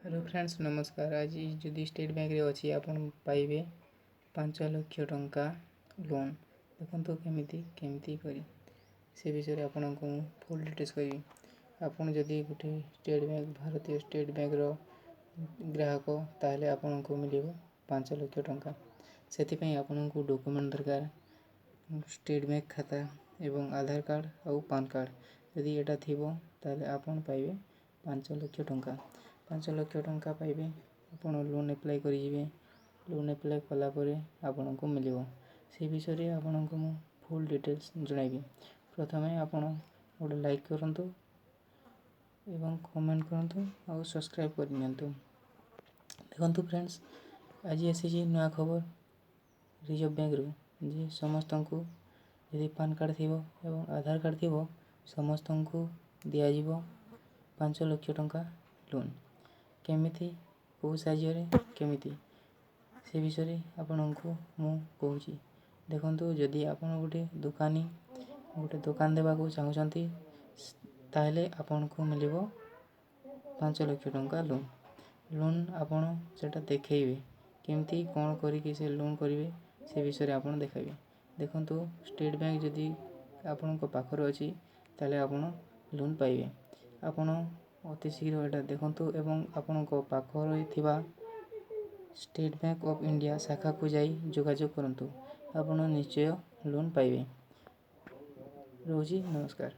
Hello friends, ନମସ୍କାର। ଆଜି ଯଦି ଷ୍ଟେଟ୍ ବ୍ୟାଙ୍କରେ ଅଛି, ଆପଣ ପାଇବେ 5 ଲକ୍ଷ ଟଙ୍କା ଲୋନ୍। ଦେଖନ୍ତୁ, କେମିତି କେମିତି କରି ସେ ବିଷୟରେ ଆପଣଙ୍କୁ ମୁଁ ଫୁଲ୍ ଡିଟେଲ୍ସ କହିବି। ଆପଣ ଯଦି ଗୋଟେ ଷ୍ଟେଟ୍ ବ୍ୟାଙ୍କ, ଭାରତୀୟ ଷ୍ଟେଟ୍ ବ୍ୟାଙ୍କର ଗ୍ରାହକ, ତାହେଲେ ଆପଣଙ୍କୁ ମିଳିବ 5 ଲକ୍ଷ ଟଙ୍କା। ସେଥିପାଇଁ ଆପଣଙ୍କୁ ଡକୁମେଣ୍ଟ ଦରକାର ଷ୍ଟେଟ୍ ବ୍ୟାଙ୍କ ଖାତା ଏବଂ ଆଧାର କାର୍ଡ଼ ଆଉ ପାନ୍ କାର୍ଡ଼। ଯଦି ଏଇଟା ଥିବ, ତାହେଲେ ଆପଣ ପାଇବେ 5 ଲକ୍ଷ ଟଙ୍କା। 5 ଲକ୍ଷ ଟଙ୍କା ପାଇବେ ଆପଣ, ଲୋନ୍ ଆପ୍ଲାଏ କରିଯିବେ। ଲୋନ୍ ଆପ୍ଲାଏ କଲା ପରେ ଆପଣଙ୍କୁ ମିଳିବ। ସେ ବିଷୟରେ ଆପଣଙ୍କୁ ମୁଁ ଫୁଲ୍ ଡିଟେଲ୍ସ ଜଣାଇବି। ପ୍ରଥମେ ଆପଣ ଗୋଟେ ଲାଇକ୍ କରନ୍ତୁ ଏବଂ କମେଣ୍ଟ କରନ୍ତୁ ଆଉ ସବସ୍କ୍ରାଇବ୍ କରିନିଅନ୍ତୁ। ଦେଖନ୍ତୁ ଫ୍ରେଣ୍ଡସ୍, ଆଜି ଆସିଛି ନୂଆ ଖବର ରିଜର୍ଭ ବ୍ୟାଙ୍କରୁ ଯେ ସମସ୍ତଙ୍କୁ ଯଦି ପାନ୍ କାର୍ଡ଼ ଥିବ ଏବଂ ଆଧାର କାର୍ଡ଼ ଥିବ, ସମସ୍ତଙ୍କୁ ଦିଆଯିବ 5 ଲକ୍ଷ ଟଙ୍କା ଲୋନ୍। କେମିତି, କେଉଁ ସାହାଯ୍ୟରେ, କେମିତି, ସେ ବିଷୟରେ ଆପଣଙ୍କୁ ମୁଁ କହୁଛି। ଦେଖନ୍ତୁ, ଯଦି ଆପଣ ଗୋଟେ ଦୋକାନୀ, ଗୋଟେ ଦୋକାନ ଦେବାକୁ ଚାହୁଁଛନ୍ତି, ତାହେଲେ ଆପଣଙ୍କୁ ମିଳିବ 5 ଲକ୍ଷ ଟଙ୍କା ଲୋନ୍। ଲୋନ୍ ଆପଣ ସେଇଟା ଦେଖେଇବେ, କେମିତି କ'ଣ କରିକି ସେ ଲୋନ୍ କରିବେ, ସେ ବିଷୟରେ ଆପଣ ଦେଖାଇବେ। ଦେଖନ୍ତୁ, ଷ୍ଟେଟ୍ ବ୍ୟାଙ୍କ ଯଦି ଆପଣଙ୍କ ପାଖରେ ଅଛି, ତାହେଲେ ଆପଣ ଲୋନ୍ ପାଇବେ। ଆପଣ ଅତି ଶୀଘ୍ର ଏଇଟା ଦେଖନ୍ତୁ ଏବଂ ଆପଣଙ୍କ ପାଖରେ ଥିବା ଷ୍ଟେଟ୍ ବ୍ୟାଙ୍କ ଅଫ୍ ଇଣ୍ଡିଆ ଶାଖାକୁ ଯାଇ ଯୋଗାଯୋଗ କରନ୍ତୁ। ଆପଣ ନିଶ୍ଚୟ ଲୋନ୍ ପାଇବେ। ରହୁଛି, ନମସ୍କାର।